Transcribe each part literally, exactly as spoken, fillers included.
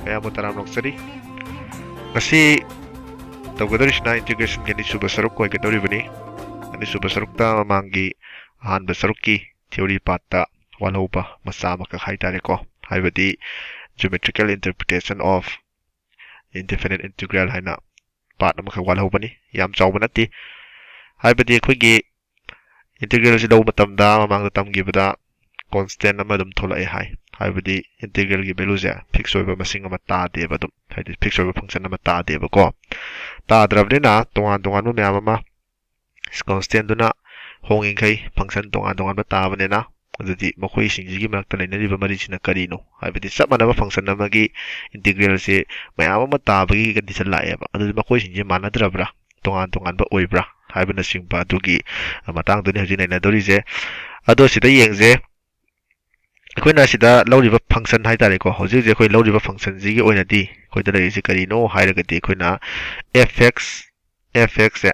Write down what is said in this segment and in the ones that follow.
ꯃꯌꯥꯝꯕꯨ ꯇꯔꯥꯝꯅ ꯑꯣꯛꯆꯔꯤ꯫ ꯉꯁꯤ ꯇꯧꯒꯗꯧꯔꯤꯁꯤꯅ integration ꯒꯤ ꯑꯅꯤꯁꯨꯕ ꯁꯔꯨꯛ ꯑꯣꯏꯒꯗꯧꯔꯤꯕꯅꯤ꯫ ꯑꯅꯤꯁꯨꯕ ꯁꯔꯨꯛꯇ ꯃꯃꯥꯡꯒꯤ ꯑꯍꯥꯟꯕ ꯁꯔꯨꯛꯀꯤ theory part ꯇ ꯋꯥꯠꯍꯧꯕ ꯃꯆꯥ ꯑꯃꯈꯛ ꯍꯥꯏꯇꯥꯔꯦꯀꯣ, ꯍꯥꯏꯕꯗꯤ geometrical interpretation of indefinite integral ꯍꯥꯏꯅ part ꯑꯃꯈꯛ ꯋꯥꯠꯍꯧꯕꯅꯤ꯫ ꯌꯥꯝ ꯆꯥꯎꯕ ꯅꯠꯇꯦ, ꯍꯥꯏꯕꯗꯤ ꯑꯩꯈꯣꯏꯒꯤ integral ꯁꯤ ꯂꯧꯕ ꯃꯇꯝꯗ ꯃꯃꯥꯡꯗ ꯇꯝꯈꯤꯕꯗ constant ꯑꯃ ꯑꯗꯨꯝ ꯊꯣꯛꯂꯛꯑꯦ ꯍꯥꯏ, ꯍꯥꯏꯕꯗꯤ integral ꯒꯤ value ꯁꯦ fix ꯑꯣꯏꯕ ꯃꯁꯤꯡ ꯑꯃ ꯇꯥꯗꯦꯕ, ꯑꯗꯨꯝ ꯍꯥꯏꯗꯤ fix ꯑꯣꯏꯕ function ꯑꯃ ꯇꯥꯗꯦꯕꯀꯣ꯫ ꯇꯥꯗ꯭ꯔꯕꯅꯤꯅ ꯇꯣꯉꯥꯟ ꯇꯣꯉꯥꯟꯕ ꯃꯌꯥꯝ ꯑꯃ constant ꯗꯨꯅ ꯍꯣꯡꯉꯤꯈꯩ function ꯇꯣꯉꯥꯟ ꯇꯣꯉꯥꯟꯕ ꯇꯥꯕꯅꯤꯅ, ꯑꯗꯨꯗꯤ ꯃꯈꯣꯏꯁꯤꯡꯁꯤꯒꯤ ꯃꯔꯛꯇ ꯂꯩꯅꯔꯤꯕ ꯃꯔꯤꯁꯤꯅ ꯀꯔꯤꯅꯣ? ꯍꯥꯏꯕꯗꯤ ꯆꯞ ꯃꯥꯟꯅꯕ function ꯑꯃꯒꯤ integral ꯁꯦ ꯃꯌꯥꯝ ꯑꯃ ꯇꯥꯕꯒꯤ condition ꯂꯥꯛꯑꯦꯕ꯫ ꯑꯗꯨꯗꯤ ꯃꯈꯣꯏꯁꯤꯡꯁꯦ ꯃꯥꯟꯅꯗ꯭ꯔꯕ꯭ꯔꯥ, ꯇꯣꯉꯥꯟ ꯇꯣꯉꯥꯟꯕ ꯑꯣꯏꯕ꯭ꯔꯥ ꯍꯥꯏꯕꯅꯆꯤꯡꯕ ꯑꯗꯨꯒꯤ ꯃꯇꯥꯡꯗꯨꯅꯤ ꯍꯧꯖꯤꯛ ꯅꯩꯅꯗꯧꯔꯤꯁꯦ꯫ ꯑꯗꯣ ꯁꯤꯗ ꯌꯦꯡꯁꯦ, ꯑꯩꯈꯣꯏꯅ ꯁꯤꯗ ꯂꯧꯔꯤꯕ function ꯍꯥꯏꯇꯥꯔꯦꯀꯣ, ꯍꯧꯖꯤꯛ ꯍꯧꯖꯤꯛ ꯑꯩꯈꯣꯏ ꯂꯧꯔꯤꯕ function ꯁꯤꯒꯤ ꯑꯣꯏꯅꯗꯤ ꯑꯩꯈꯣꯏꯗ ꯂꯩꯔꯤꯁꯦ ꯀꯔꯤꯅꯣ ꯍꯥꯏꯔꯒꯗꯤ, ꯑꯩꯈꯣꯏꯅ f x, f x say,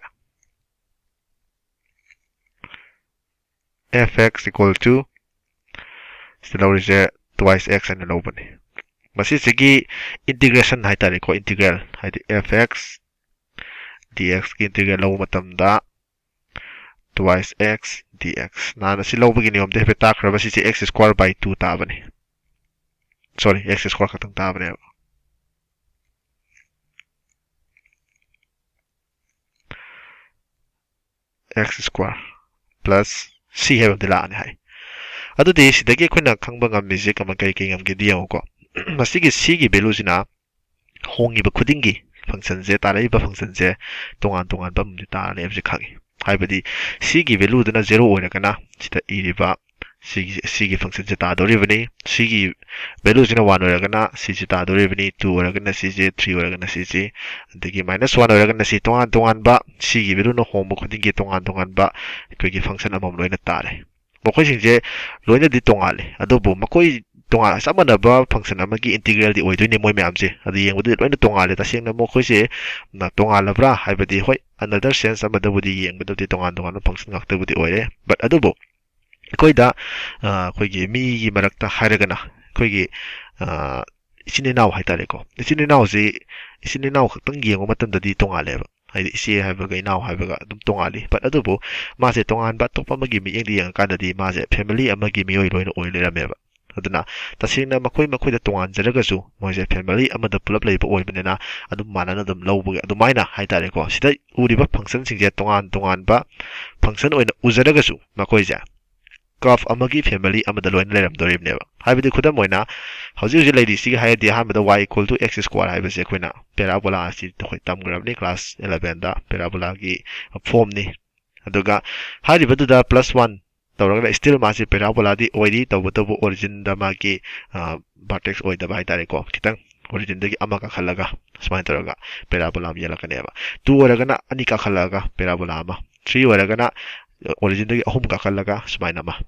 f x equal to ꯁꯤꯗ ꯂꯧꯔꯤꯁꯦ twice x ꯍꯥꯏꯅ ꯂꯧꯕꯅꯤ꯫ ꯃꯁꯤꯁꯤꯒꯤ integration ꯍꯥꯏꯇꯥꯔꯦꯀꯣ, integral ꯍꯥꯏꯗꯤ f x dx ꯀꯤ integral ꯂꯧꯕ ꯃꯇꯝꯗ twice x dx, ꯅꯍꯥꯟ ꯑꯁꯤ ꯂꯧꯕꯒꯤ ꯅꯤꯌꯣꯝꯗꯤ ꯍꯥꯏꯐꯦꯠ ꯇꯥꯛꯈ꯭ꯔꯕ, ꯁꯤꯁꯦ x square by two ꯇꯥꯕꯅꯤ꯫ Sorry, x square ꯈꯛꯇꯪ ꯇꯥꯕꯅꯦꯕ꯫ x square plus c ꯍꯥꯏꯕ ꯑꯃꯗꯤ ꯂꯥꯛꯑꯅꯤ ꯍꯥꯏ꯫ ꯑꯗꯨꯗꯤ ꯁꯤꯗꯒꯤ ꯑꯩꯈꯣꯏꯅ ꯈꯪꯕ ꯉꯝꯃꯤꯁꯦ ꯀꯃꯥꯏ, ꯀꯔꯤ ꯀꯔꯤ ꯉꯝꯒꯦꯗꯤ ꯌꯦꯡꯉꯨꯀꯣ꯫ ꯃꯁꯤꯒꯤ c ꯒꯤ value ꯁꯤꯅ ꯍꯣꯡꯉꯤꯕ ꯈꯨꯗꯤꯡꯒꯤ function ꯁꯦ, ꯇꯥꯔꯛꯏꯕ function ꯁꯦ ꯇꯣꯉꯥꯟ ꯇꯣꯉꯥꯟꯕ ꯑꯃꯗꯤ ꯇꯥꯔꯅꯤ ꯍꯥꯏꯕꯁꯤ ꯈꯪꯉꯤ꯫ ꯍꯥꯏꯕꯗꯤ c ꯒꯤ value ꯗꯨꯅ zero ꯑꯣꯏꯔꯒꯅ ꯁꯤꯗ ꯏꯔꯤꯕ ꯁꯤꯒꯤ, ꯁꯤꯒꯤ function ꯁꯦ ꯇꯥꯗꯧꯔꯤꯕꯅꯤ, c ꯒꯤ value ꯁꯤꯅ one ꯑꯣꯏꯔꯒꯅ c ꯁꯦ ꯇꯥꯗꯧꯔꯤꯕꯅꯤ, two ꯑꯣꯏꯔꯒꯅ c ꯁꯦ, three ꯑꯣꯏꯔꯒꯅ c ꯁꯦ, ꯑꯗꯒꯤ minus one ꯑꯣꯏꯔꯒꯅ c, ꯇꯣꯉꯥꯟ ꯇꯣꯉꯥꯟꯕ, c ꯒꯤ value ꯅ ꯍꯣꯡꯕ ꯈꯨꯗꯤꯡꯒꯤ ꯇꯣꯉꯥꯟ ꯇꯣꯉꯥꯟꯕ ꯑꯩꯈꯣꯏꯒꯤ function ꯑꯃꯃꯝ ꯂꯣꯏꯅ ꯇꯥꯔꯦ꯫ ꯃꯈꯣꯏꯁꯤꯡꯁꯦ ꯂꯣꯏꯅꯗꯤ ꯇꯣꯉꯥꯜꯂꯦ, ꯑꯗꯨꯕꯨ ꯃꯈꯣꯏ ꯇꯣꯉꯥꯟ, ꯆꯞ ꯃꯥꯟꯅꯕ function ꯑꯃꯒꯤ integral ꯗꯤ ꯑꯣꯏꯗꯣꯏꯅꯤ ꯃꯣꯏ ꯃꯌꯥꯝꯁꯦ꯫ ꯑꯗꯨ ꯌꯦꯡꯕꯗꯗꯤ ꯂꯣꯏꯅ ꯇꯣꯉꯥꯜꯂꯦ꯫ ꯇꯁꯦꯡꯅ ꯃꯈꯣꯏꯁꯦ ꯅ-, ꯇꯣꯉꯥꯜꯂꯕ꯭ꯔꯥ ꯍꯥꯏꯕꯗꯤ, ꯍꯣꯏ, another sense ꯑꯃꯗꯕꯨꯗꯤ ꯌꯦꯡꯕꯗꯕꯨꯗꯤ ꯇꯣꯉꯥꯟ ꯇꯣꯉꯥꯟꯕ function ꯉꯥꯛꯇꯕꯨꯗꯤ ꯑꯣꯏꯔꯦ, but ꯑꯗꯨꯕꯨ ꯑꯩꯈꯣꯏꯗ, ꯑ, ꯑꯩꯈꯣꯏꯒꯤ ꯃꯤꯒꯤ ꯃꯔꯛꯇ ꯍꯥꯏꯔꯒꯅ, ꯑꯩꯈꯣꯏꯒꯤ, ꯑ, ꯏꯆꯤꯟ ꯏꯅꯥꯎ ꯍꯥꯏꯇꯥꯔꯦꯀꯣ, ꯏꯆꯤꯟ ꯏꯅꯥꯎꯁꯤ ꯏꯆꯤꯟ ꯏꯅꯥꯎ ꯈꯛꯇꯪ ꯌꯦꯡꯕ ꯃꯇꯝꯗꯗꯤ ꯇꯣꯉꯥꯜꯂꯦꯕ, ꯍꯥꯏꯗꯤ ꯏꯆꯦ ꯍꯥꯏꯕꯒ ꯏꯅꯥꯎ ꯍꯥꯏꯕꯒ ꯑꯗꯨꯝ ꯇꯣꯉꯥꯜꯂꯤ꯫ But ꯑꯗꯨꯕꯨ ꯃꯥꯁꯦ ꯇꯣꯉꯥꯟꯕ ꯑꯇꯣꯞꯄ ꯑꯃꯒꯤ ꯃꯤꯠꯌꯦꯡꯗ ꯌꯦꯡꯉꯀꯥꯟꯗꯗꯤ ꯃꯥꯁꯦ family ꯑꯃꯒꯤ ꯃꯤꯑꯣꯏ ꯂꯣꯏꯅ ꯑꯣꯏ ꯂꯩꯔꯝꯃꯦꯕ꯫ ꯑꯗꯨꯅ ꯇꯁꯦꯡꯅ ꯃꯈꯣꯏ ꯃꯈꯣꯏꯗ ꯇꯣꯉꯥꯟꯖꯔꯒꯁꯨ ꯃꯣꯏꯁꯦ family ꯑꯃꯗ ꯄꯨꯂꯞ ꯂꯩꯕ ꯑꯣꯏꯕꯅꯤꯅ ꯑꯗꯨꯝ ꯃꯥꯟꯅꯅ ꯑꯗꯨꯝ ꯂꯧꯕꯒꯤ ꯑꯗꯨꯃꯥꯏꯅ ꯍꯥꯏꯇꯥꯔꯦꯀꯣ꯫ ꯁꯤꯗ ꯎꯔꯤꯕ functionꯁꯤꯡꯁꯦ ꯇꯣꯉꯥꯟ ꯇꯣꯉꯥꯟꯕ function ꯑꯣꯏꯅ ꯎꯖꯔꯒꯁꯨ ꯃꯈꯣꯏꯁꯦ curve ꯑꯃꯒꯤ family ꯑꯃꯗ ꯂꯣꯏꯅ ꯂꯩꯔꯝꯗꯣꯔꯤꯕꯅꯦꯕ꯫ ꯍꯥꯏꯕꯗꯤ ꯈꯨꯗꯝ ꯑꯣꯏꯅ ꯍꯧꯖꯤꯛ ꯍꯧꯖꯤꯛ ꯂꯩꯔꯤꯁꯤꯒꯤ ꯍꯥꯏꯔꯗꯤ ꯑꯍꯥꯟꯕꯗ y equal to x square ꯍꯥꯏꯕꯁꯦ ꯑꯩꯈꯣꯏꯅ parabola ꯑꯁꯤ ꯑꯩꯈꯣꯏ ꯇꯝꯈ꯭ꯔꯕꯅꯤ class elevenꯗ parabola ꯒꯤ formꯅꯤ꯫ ꯑꯗꯨꯒ ꯍꯥꯏꯔꯤꯕꯗꯨꯗ plus one ꯇꯧꯔꯒꯅ still ꯃꯥꯁꯤ parabola ꯗꯤ ꯑꯣꯏꯔꯤ, ꯇꯧꯕꯇꯕꯨ originꯗ ꯃꯥꯒꯤ vertex ꯑꯣꯏꯗꯕ ꯍꯥꯏꯇꯥꯔꯦꯀꯣ, ꯈꯤꯇꯪ originꯗꯒꯤ ꯑꯃ ꯀꯥꯈꯠꯂꯒ ꯁꯨꯃꯥꯏꯅ ꯇꯧꯔꯒ parabola ꯑꯃ ꯌꯦꯛꯂꯛꯀꯅꯦꯕ꯫ Two ꯑꯣꯏꯔꯒꯅ ꯑꯅꯤ ꯀꯥꯈꯠꯂꯛꯑꯒ parabola ꯑꯃ, three ꯑꯣꯏꯔꯒꯅ originꯗꯒꯤ ꯑꯍꯨꯝ ꯀꯥꯈꯠꯂꯒ ꯁꯨꯃꯥꯏꯅ ꯑꯃ꯫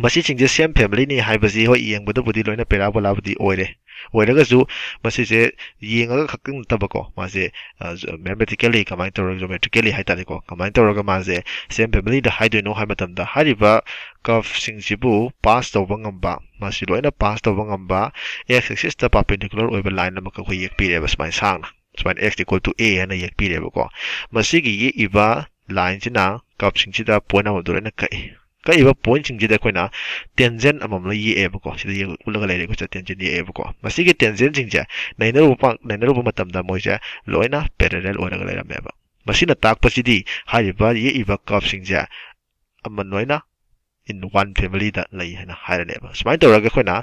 ꯃꯁꯤꯁꯤꯡꯁꯦ same family ꯅꯤ ꯍꯥꯏꯕꯁꯤ ꯍꯣꯏ ꯌꯦꯡꯕꯗꯕꯨꯗꯤ ꯂꯣꯏꯅ parabola ꯕꯨꯗꯤ ꯑꯣꯏꯔꯦ, ꯑꯣꯏꯔꯒꯁꯨ ꯃꯁꯤꯁꯦ ꯌꯦꯡꯉꯒ ꯈꯛꯇꯪ ꯅꯠꯇꯕꯀꯣ, ꯃꯥꯁꯦ mathematically ꯀꯃꯥꯏꯅ ꯇꯧꯔꯒ geometrically ꯍꯥꯏꯇꯥꯔꯦꯀꯣ, ꯀꯃꯥꯏꯅ ꯇꯧꯔꯒ ꯃꯥꯁꯦ same family ꯗ ꯍꯥꯏꯗꯣꯏꯅꯣ ꯍꯥꯏꯕ ꯃꯇꯝꯗ ꯍꯥꯏꯔꯤꯕ curveꯁꯤꯡꯁꯤꯕꯨ pass ꯇꯧꯕ ꯉꯝꯕ, ꯃꯁꯤ ꯂꯣꯏꯅ pass ꯇꯧꯕ ꯉꯝꯕ x axis ꯇ perpendicular ꯑꯣꯏꯕ line ꯑꯃꯈꯛ ꯑꯩꯈꯣꯏ ꯌꯦꯛꯄꯤꯔꯦꯕ꯫ ꯁꯨꯃꯥꯏꯅ ꯁꯥꯡꯅ ꯁꯨꯃꯥꯏꯅ x equal to a ꯍꯥꯏꯅ ꯌꯦꯛꯄꯤꯔꯦꯕꯀꯣ꯫ ꯃꯁꯤꯒꯤ ꯌꯦꯛꯏꯕ lineꯁꯤꯅ curveꯁꯤꯡꯁꯤꯗ point ꯑꯃꯗ ꯂꯣꯏꯅ ꯀꯛꯏ꯫ ꯀꯛꯏꯕ pointꯁꯤꯡꯁꯤꯗ ꯑꯩꯈꯣꯏꯅ tangent ꯑꯃꯃꯝ ꯂꯣꯏ ꯌꯦꯛꯑꯦꯕꯀꯣ꯫ ꯁꯤꯗ ꯌꯦꯛ-, ꯎꯠꯂꯒ ꯂꯩꯔꯦ ꯑꯩꯈꯣꯏ tangent ꯌꯦꯛꯑꯦꯕꯀꯣ꯫ ꯃꯁꯤꯒꯤ tangentꯁꯤꯡꯁꯦ ꯅꯩꯅꯔꯨꯕ ꯄꯥ-, ꯅꯩꯅꯔꯨꯕ ꯃꯇꯝꯗ ꯃꯣꯏꯁꯦ ꯂꯣꯏꯅ parallel ꯑꯣꯏꯔꯒ ꯂꯩꯔꯝꯃꯦꯕ꯫ ꯃꯁꯤꯅ ꯇꯥꯛꯄꯁꯤꯗꯤ ꯍꯥꯏꯔꯤꯕ ꯌꯦꯛꯏꯕ curveꯁꯤꯡꯁꯦ ꯑꯃ ꯂꯣꯏꯅ in one family ꯗ ꯂꯩ ꯍꯥꯏꯅ ꯍꯥꯏꯔꯅꯦꯕ꯫ ꯁꯨꯃꯥꯏꯅ ꯇꯧꯔꯒ ꯑꯩꯈꯣꯏꯅ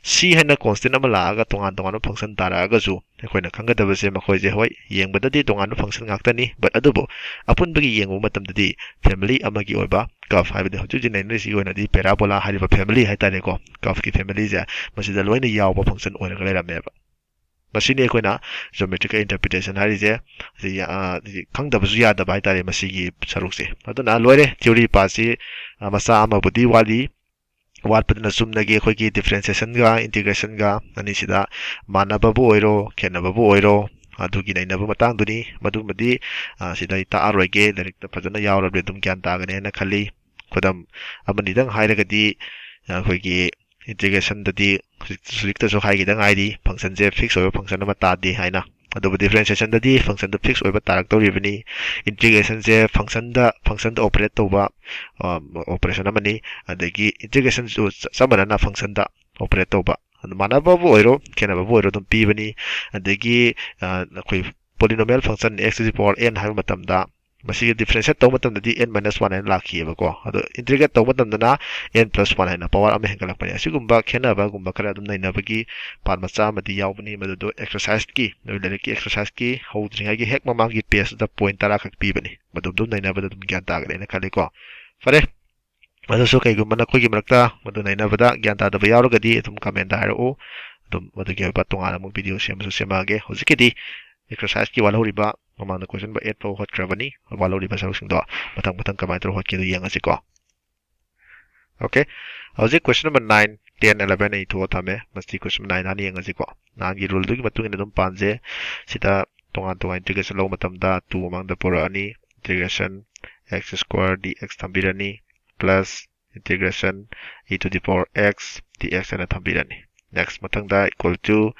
c ꯍꯥꯏꯅ constant ꯑꯃ ꯂꯥꯛꯑꯒ ꯇꯣꯉꯥꯟ ꯇꯣꯉꯥꯟꯕ function ꯇꯥꯔꯛꯑꯒꯁꯨ ꯑꯩꯈꯣꯏꯅ ꯈꯪꯒꯗꯕꯁꯦ ꯃꯈꯣꯏꯁꯦ ꯍꯣꯏ ꯌꯦꯡꯕꯗꯗꯤ ꯇꯣꯉꯥꯟꯕ function ꯉꯥꯛꯇꯅꯤ, but ꯑꯗꯨꯕꯨ ꯑꯄꯨꯟꯕꯒꯤ ꯌꯦꯡꯕ ꯃꯇꯝꯗꯗꯤ family ꯑꯃꯒꯤ ꯑꯣꯏꯕ curve ꯍꯥꯏꯕꯗꯤ ꯍꯧꯖꯤꯛ ꯍꯧꯖꯤꯛ ꯅꯩꯅꯔꯤꯁꯤꯒꯤ ꯑꯣꯏꯅꯗꯤ parabola ꯍꯥꯏꯔꯤꯕ family ꯍꯥꯏꯇꯥꯔꯦꯀꯣ, curveꯀꯤ familyꯁꯦ ꯃꯁꯤꯗ ꯂꯣꯏꯅ ꯌꯥꯎꯕ function ꯑꯣꯏꯔꯒ ꯂꯩꯔꯝꯃꯦꯕ꯫ ꯃꯁꯤꯅꯤ ꯑꯩꯈꯣꯏꯅ geometrical interpretation ꯍꯥꯏꯔꯤꯁꯦ꯫ ꯑꯁꯤ, ꯑ, ꯁꯤ ꯈꯪꯗꯕꯁꯨ ꯌꯥꯗꯕ ꯍꯥꯏꯇꯥꯔꯦ ꯃꯁꯤꯒꯤ ꯁꯔꯨꯛꯁꯦ꯫ ꯑꯗꯨꯅ ꯂꯣꯏꯔꯦ, theory part ꯁꯤ, ꯑ, ꯃꯆꯥ ꯑꯃꯕꯨꯗꯤ ꯋꯥꯠꯂꯤ꯫ ꯋꯥꯠꯄꯗꯨꯅ ꯆꯨꯝꯅꯒꯤ ꯑꯩꯈꯣꯏꯒꯤ differentiationꯒ integrationꯒ ꯑꯅꯤꯁꯤꯗ ꯃꯥꯟꯅꯕꯕꯨ ꯑꯣꯏꯔꯣ, ꯈꯦꯠꯅꯕꯕꯨ ꯑꯣꯏꯔꯣ, ꯑꯗꯨꯒꯤ ꯅꯩꯅꯕ ꯃꯇꯥꯡꯗꯨꯅꯤ꯫ ꯃꯗꯨꯃꯗꯤ, ꯑ, ꯁꯤꯗ ꯑꯩ ꯇꯥꯛꯑꯔꯣꯏꯒꯦ, ꯂꯥꯏꯔꯤꯛꯇ ꯐꯖꯅ ꯌꯥꯎꯔꯕꯗꯤ ꯑꯗꯨꯝ ꯒ꯭ꯌꯥꯟ ꯇꯥꯒꯅꯤ ꯍꯥꯏꯅ ꯈꯜꯂꯤ꯫ ꯈꯨꯗꯝ ꯑꯃꯅꯤꯗꯪ ꯍꯥꯏꯔꯒꯗꯤ, ꯑꯩꯈꯣꯏꯒꯤ integration ꯗꯗꯤ ꯍꯧꯖꯤꯛ ꯍꯧꯖꯤꯛꯇꯁꯨ ꯍꯥꯏꯈꯤꯗ ꯉꯥꯏꯔꯤ, function ꯁꯦ fix ꯑꯣꯏꯕ function ꯑꯃ ꯇꯥꯗꯦ ꯍꯥꯏꯅ꯫ ꯑꯗꯨꯕꯨ differentiation ꯗꯗꯤ function ꯗꯨ fix ꯑꯣꯏꯕ ꯇꯥꯔꯛꯇꯧꯔꯤꯕꯅꯤ꯫ Integration ꯁꯦ function ꯗ function ꯗ operate ꯇꯧꯕ operation ꯑꯃꯅꯤ꯫ ꯑꯗꯒꯤ integration ꯁꯨ ꯆꯞ ꯃꯥꯟꯅꯅ function ꯗ operate ꯇꯧꯕ, ꯑꯗꯨ ꯃꯥꯟꯅꯕꯕꯨ ꯑꯣꯏꯔꯣ ꯈꯦꯠꯅꯕꯕꯨ ꯑꯣꯏꯔꯣ ꯑꯗꯨꯝ ꯄꯤꯕꯅꯤ꯫ ꯑꯗꯒꯤ ꯑꯩꯈꯣꯏ polynomial function x to the power n ꯍꯥꯏꯕ ꯃꯇꯝꯗ ꯃꯁꯤꯒꯤ differentiate ꯇꯧꯕ ꯃꯇꯝꯗꯗꯤ n minus one ꯍꯥꯏꯅ ꯂꯥꯛꯈꯤꯑꯕꯀꯣ꯫ ꯑꯗꯣ integrate ꯇꯧꯕ ꯃꯇꯝꯗꯅ n plus one ꯍꯥꯏꯅ power ꯑꯃ ꯍꯦꯟꯒꯠꯂꯛꯄꯅꯤ꯫ ꯑꯁꯤꯒꯨꯝꯕ ꯈꯦꯠꯅꯕꯒꯨꯝꯕ ꯈꯔ ꯑꯗꯨꯝ ꯅꯩꯅꯕꯒꯤ part ꯃꯆꯥ ꯑꯃꯗꯤ ꯌꯥꯎꯕꯅꯤ꯫ ꯃꯗꯨꯗꯣ exercise ꯀꯤ, ꯅꯣꯏ ꯂꯥꯏꯔꯤꯛꯀꯤ exercise ꯀꯤ ꯍꯧꯗ꯭ꯔꯤꯉꯩꯒꯤ ꯍꯦꯛ ꯃꯃꯥꯡꯒꯤ page ꯇꯨꯗ point ꯇꯔꯥ ꯈꯛ ꯄꯤꯕꯅꯤ꯫ ꯃꯗꯨ ꯑꯗꯨꯝ ꯅꯩꯅꯕꯗ ꯑꯗꯨꯝ ꯒ꯭ꯌꯥꯟ ꯇꯥꯒꯅꯤ ꯍꯥꯏꯅ ꯈꯜꯂꯤꯀꯣ꯫ ꯐꯔꯦ, ꯑꯗꯨꯁꯨ ꯀꯩꯒꯨꯝꯕ ꯅꯈꯣꯏꯒꯤ ꯃꯔꯛꯇ ꯃꯗꯨ ꯅꯩꯅꯕꯗ ꯒ꯭ꯌꯥꯟ ꯇꯥꯗꯕ ꯌꯥꯎꯔꯒꯗꯤ ꯑꯗꯨꯝ comment ꯇ ꯍꯥꯏꯔꯛꯎ꯫ ꯑꯗꯨꯝ ꯃꯗꯨꯒꯤ ꯑꯣꯏꯕ ꯇꯣꯉꯥꯟꯅ ꯑꯃꯨꯛ video ꯁꯦꯝꯕꯁꯨ ꯁꯦꯝꯃꯛꯑꯒꯦ꯫ ꯍꯧꯖꯤꯛꯀꯤꯗꯤ exercise ꯀꯤ ꯋꯥꯠꯍꯧꯔꯤꯕ, ꯃꯃꯥꯡꯗ question number eight ꯐꯥꯎ ꯍꯣꯠꯈ꯭ꯔꯕꯅꯤ, ꯋꯥꯠꯍꯧꯔꯤꯕ ꯁꯔꯨꯛꯁꯤꯡꯗꯣ ꯃꯊꯪ ꯃꯊꯪ ꯀꯃꯥꯏꯅ ꯇꯧꯔ ꯍꯣꯠꯀꯦꯗꯣ ꯌꯦꯡꯉꯁꯤꯀꯣ꯫ Okay, ꯍꯧꯖꯤꯛ question number nine, ten, eleven ꯑꯩ ꯊꯣꯛꯑ ꯊꯝꯃꯦ꯫ ꯃꯁꯤ question number nine ꯍꯥꯟꯅ ꯌꯦꯡꯉꯁꯤꯀꯣ꯫ ꯅꯍꯥꯟꯒꯤ rule ꯗꯨꯒꯤ ꯃꯇꯨꯡ ꯏꯟꯅ ꯑꯗꯨꯝ ꯄꯥꯟꯁꯦ꯫ ꯁꯤꯗ ꯇꯣꯉꯥꯟ ꯇꯣꯉꯥꯟ integration ꯂꯧꯕ ꯃꯇꯝꯗ two ꯃꯃꯥꯡꯗ ꯄꯨꯔꯛꯑꯅꯤ, integration x square dx ꯊꯝꯕꯤꯔꯅꯤ, plus integration e to the power x dx ꯍꯥꯏꯅ ꯊꯝꯕꯤꯔꯅꯤ꯫ Next ꯃꯊꯪꯗ equal to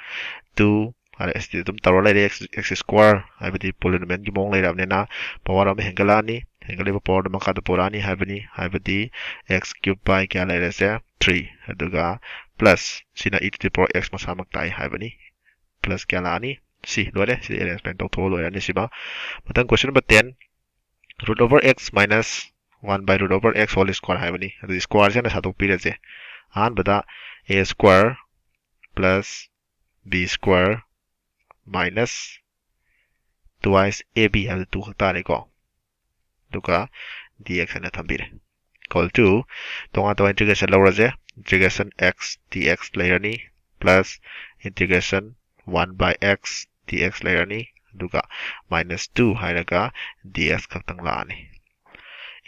two, ꯑꯁꯤꯗꯤ ꯑꯗꯨꯝ ꯇꯧꯔ ꯂꯩꯔꯦ꯫ X, x square ꯍꯥꯏꯕꯗꯤ polynomial ꯒꯤ ꯃꯑꯣꯡ ꯂꯩꯔꯕꯅꯤꯅ power ꯑꯃ ꯍꯦꯟꯒꯠꯂꯛꯑꯅꯤ, ꯍꯦꯟꯒꯠꯂꯤꯕ power ꯗꯨ ꯃꯈꯥꯗ ꯄꯨꯔꯛꯑꯅꯤ ꯍꯥꯏꯕꯅꯤ, ꯍꯥꯏꯕꯗꯤ x cube by ꯀꯌꯥ ꯂꯩꯔꯁꯦ? Three꯫ ꯑꯗꯨꯒ plus ꯁꯤꯅ e to the power x ꯃꯁꯥꯃꯛ ꯇꯥꯏ ꯍꯥꯏꯕꯅꯤ꯫ Plus ꯀꯌꯥ ꯂꯥꯛꯑꯅꯤ? C꯫ ꯂꯣꯏꯔꯦ꯫ ꯁꯤꯗꯤ arrangement ꯇꯧꯊꯣꯛꯑ ꯂꯣꯏꯔꯅꯤ ꯁꯤꯃ꯫ ꯃꯊꯪ question number ten, root over x minus one by root over x whole square ꯍꯥꯏꯕꯅꯤ꯫ ꯑꯗꯨꯗꯤ square ꯁꯦ ꯍꯥꯟꯅ ꯁꯥꯗꯣꯛꯄꯤꯔꯁꯦ꯫ ꯑꯍꯥꯟꯕꯗ a square plus b square minus twice ab ꯍꯥꯏꯕꯗꯤ two ꯈꯛ ꯇꯥꯔꯦꯀꯣ꯫ ꯑꯗꯨꯒ dx ꯍꯥꯏꯅ ꯊꯝꯕꯤꯔꯦ꯫ Equal to ꯇꯣꯉꯥꯟ ꯇꯣꯉꯥꯟ integration ꯂꯧꯔꯁꯦ꯫ Integration x dx ꯂꯩꯔꯅꯤ, plus integration one by x dx ꯂꯩꯔꯅꯤ, ꯑꯗꯨꯒ minus two ꯍꯥꯏꯔꯒ dx ꯈꯛꯇꯪ ꯂꯥꯛꯑꯅꯤ꯫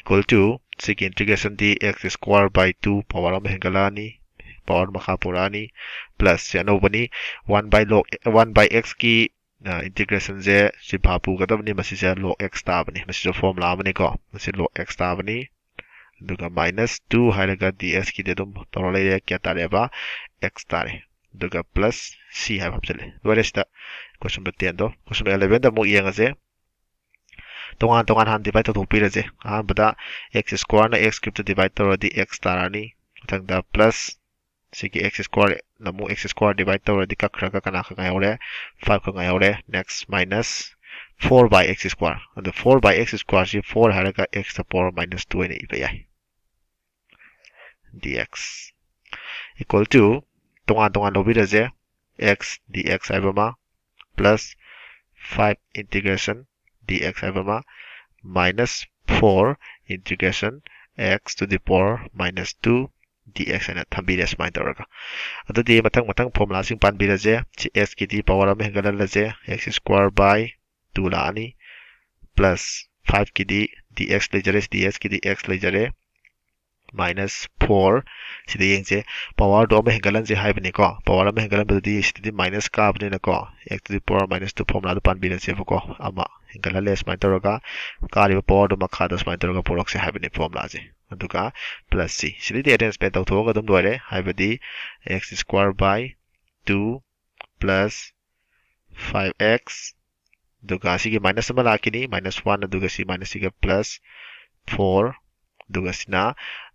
Equal to ꯁꯤꯒꯤ integration D x square by two power ꯑꯃ ꯍꯦꯟꯒꯠꯂꯛꯑꯅꯤ, power ꯃꯈꯥ ꯄꯨꯔꯛꯑꯅꯤ, plus ꯁꯤ ꯑꯅꯧꯕꯅꯤ꯫ One by log, one by x ꯀꯤ integration ꯁꯦ ꯁꯤ ꯚꯥꯞ ꯄꯨꯒꯗꯕꯅꯤ꯫ ꯃꯁꯤꯁꯦ log x ꯇꯥꯕꯅꯤ꯫ ꯃꯁꯤꯁꯨ formula ꯑꯃꯅꯤꯀꯣ꯫ ꯃꯁꯤ log x ꯇꯥꯕꯅꯤ꯫ ꯑꯗꯨꯒ minus two ꯍꯥꯏꯔꯒ dx ꯀꯤꯗꯤ ꯑꯗꯨꯝ ꯇꯧꯔ ꯂꯩꯔꯦ꯫ ꯀꯌꯥ ꯇꯥꯔꯦꯕ? X ꯇꯥꯔꯦ꯫ ꯑꯗꯨꯒ plus c ꯍꯥꯏꯕ ꯍꯥꯞꯆꯤꯜꯂꯦ꯫ ꯂꯣꯏꯔꯦ ꯁꯤꯗ꯫ Question number ten ꯗꯣ꯫ Question number eleven ꯗ ꯑꯃꯨꯛ ꯌꯦꯡꯉꯁꯦ꯫ ꯇꯣꯉꯥꯟ ꯇꯣꯉꯥꯟ ꯍꯥꯟꯅ divide ꯇꯧꯊꯣꯛꯄꯤꯔꯁꯦ꯫ ꯑꯍꯥꯟꯕꯗ x square ꯅ x cube ꯇ divide ꯇꯧꯔꯗꯤ x ꯇꯥꯔꯅꯤ꯫ ꯃꯊꯪꯗ plus ꯁꯤꯒꯤ x square ꯅ ꯑꯃꯨꯛ x square divide ꯇꯧꯔꯗꯤ ꯀꯛꯈ꯭ꯔꯒ ꯀꯅꯥ ꯈꯛ ꯉꯥꯏꯍꯧꯔꯦ? Five ꯈꯛ ꯉꯥꯏꯍꯧꯔꯦ꯫ Next minus four by x square꯫ ꯑꯗꯣ four by x square ꯁꯤ four ꯍꯥꯏꯔꯒ x ꯇ power minus two ꯑꯣꯏꯅ ꯏꯕ ꯌꯥꯏ꯫ Dx equal to ꯇꯣꯉꯥꯟ ꯇꯣꯉꯥꯟ ꯂꯧꯕꯤꯔꯁꯦ꯫ X dx ꯍꯥꯏꯕ ꯑꯃ plus five integration dx ꯍꯥꯏꯕ ꯑꯃ minus four integration x to the power minus two dx ꯍꯥꯏꯅ ꯊꯝꯕꯤꯔꯦ ꯁꯨꯃꯥꯏꯅ ꯇꯧꯔꯒ꯫ ꯑꯗꯨꯗꯤ ꯃꯊꯪ ꯃꯊꯪ formula ꯁꯤꯡ ꯄꯥꯟꯕꯤꯔꯁꯦ꯫ ꯁꯤ x ꯀꯤꯗꯤ power ꯑꯃ ꯍꯦꯟꯒꯠꯍꯜꯂꯁꯦ꯫ X square by two ꯂꯥꯛꯑꯅꯤ꯫ Plus five ꯀꯤꯗꯤ dx ꯂꯩꯖꯔꯦ, dx ꯀꯤꯗꯤ x ꯂꯩꯖꯔꯦ꯫ Minus four ꯁꯤꯗ ꯌꯦꯡꯁꯦ꯫ Power ꯗꯣ ꯑꯃ ꯍꯦꯟꯒꯠꯍꯟꯁꯦ ꯍꯥꯏꯕꯅꯤꯀꯣ꯫ Power ꯑꯃ ꯍꯦꯟꯒꯠꯍꯟꯕꯗꯨꯗꯤ ꯁꯤꯗꯗꯤ minus ꯀꯥꯕꯅꯤꯅꯀꯣ, x to the power minus two formula ꯗꯨ ꯄꯥꯟꯕꯤꯔꯁꯦꯕꯀꯣ꯫ ꯑꯃ ꯍꯦꯟꯒꯠꯍꯜꯂꯦ ꯁꯨꯃꯥꯏꯅ ꯇꯧꯔꯒ, ꯀꯥꯔꯤꯕ power ꯗꯣ ꯃꯈꯥꯗ ꯁꯨꯃꯥꯏꯅ ꯇꯧꯔꯒ ꯄꯣꯔꯛꯁꯦ ꯍꯥꯏꯕꯅꯤ formula ꯁꯦ꯫ ꯑꯗꯨꯒ plus c꯫ ꯁꯤꯗꯩꯗꯤ arrangement ꯇꯧꯊꯣꯛꯑꯒ ꯑꯗꯨꯝ ꯂꯣꯏꯔꯦ꯫ ꯍꯥꯏꯕꯗꯤ x square by two plus five x, ꯑꯗꯨꯒ ꯁꯤꯒꯤ minus ꯑꯃ ꯂꯥꯛꯈꯤꯅꯤ, minus one, ꯑꯗꯨꯒ ꯁꯤ minus ꯁꯤꯒ plus four, ꯑꯗꯨꯒ ꯁꯤꯅ,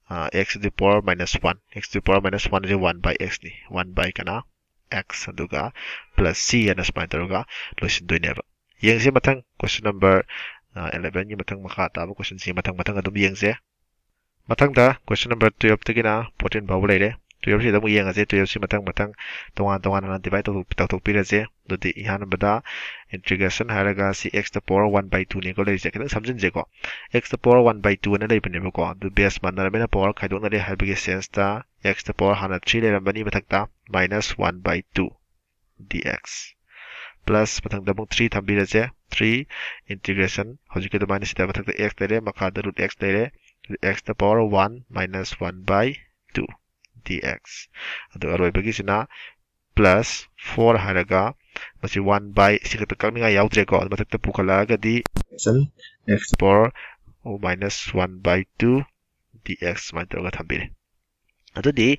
ꯑ, x to the power minus one, x to the power minus one say one by x ꯅꯤ, one by ꯀꯅꯥ? X, ꯑꯗꯨꯒ plus c ꯍꯥꯏꯅ ꯁꯨꯃꯥꯏꯅ ꯇꯧꯔꯒ ꯂꯣꯏꯁꯤꯟꯗꯣꯏꯅꯦꯕ꯫ ꯌꯦꯡꯁꯤ ꯃꯊꯪ question number, ꯑ, eleven ꯒꯤ ꯃꯊꯪ ꯃꯈꯥ ꯇꯥꯕ question ꯁꯤ ꯃꯊꯪ ꯃꯊꯪ ꯑꯗꯨꯝ ꯌꯦꯡꯁꯦ꯫ ꯃꯊꯪꯗ question number twelve ꯇꯒꯤꯅ fourteen ꯐꯥꯎꯕ ꯂꯩꯔꯦ꯫ Twelve ꯁꯤꯗ ꯑꯃꯨꯛ ꯌꯦꯡꯉꯁꯦ꯫ Twelve ꯁꯤ ꯃꯊꯪ ꯃꯊꯪ ꯇꯣꯉꯥꯟ ꯇꯣꯉꯥꯟꯅ divide ꯇꯧꯊꯣꯛ-, ꯇꯧꯊꯣꯛꯄꯤꯔꯁꯦ꯫ ꯑꯗꯨꯗꯤ ꯑꯍꯥꯟꯕꯗ integration ꯍꯥꯏꯔꯒ ꯁꯤ x to the power one by two ꯅꯤꯀꯣ ꯂꯩꯔꯤꯁꯦ꯫ ꯈꯤꯇꯪ ꯁꯝꯖꯤꯟꯁꯦꯀꯣ꯫ X to the power one by two ꯑꯅ ꯂꯩꯕꯅꯦꯕꯀꯣ꯫ ꯑꯗꯨ base ꯃꯥꯟꯅꯔꯕꯅꯤꯅ power ꯈꯥꯏꯗꯣꯛꯅꯔꯦ ꯍꯥꯏꯕꯒꯤ sense ꯇ x to the power ꯍꯥꯟꯅ three ꯂꯩꯔꯝꯕꯅꯤ, ꯃꯊꯛꯇ minus one by two dx꯫ Plus ꯃꯊꯪꯗ ꯑꯃꯨꯛ three ꯊꯝꯕꯤꯔꯁꯦ꯫ Three integration ꯍꯧꯖꯤꯛꯀꯤ ꯑꯗꯨꯃꯥꯏꯅ ꯁꯤꯗ ꯃꯊꯛꯇ x ꯂꯩꯔꯦ, ꯃꯈꯥꯗ root x ꯂꯩꯔꯦ꯫ X to the power one minus one by two dx꯫ ꯑꯗꯨꯒ ꯑꯔꯣꯏꯕꯒꯤꯁꯤꯅ plus four ꯍꯥꯏꯔꯒ ꯃꯁꯤ one by ꯁꯤ ꯈꯛꯇ ꯀꯛꯅꯤꯡꯉꯥꯏ ꯌꯥꯎꯗ꯭ꯔꯦꯀꯣ꯫ ꯑꯗꯨ ꯃꯊꯛꯇ ꯄꯨꯈꯠꯂꯛꯑꯒꯗꯤ x to the power minus one by two dx ꯁꯨꯃꯥꯏꯅ ꯇꯧꯔꯒ ꯊꯝꯕꯤꯔꯦ꯫ ꯑꯗꯨꯗꯤ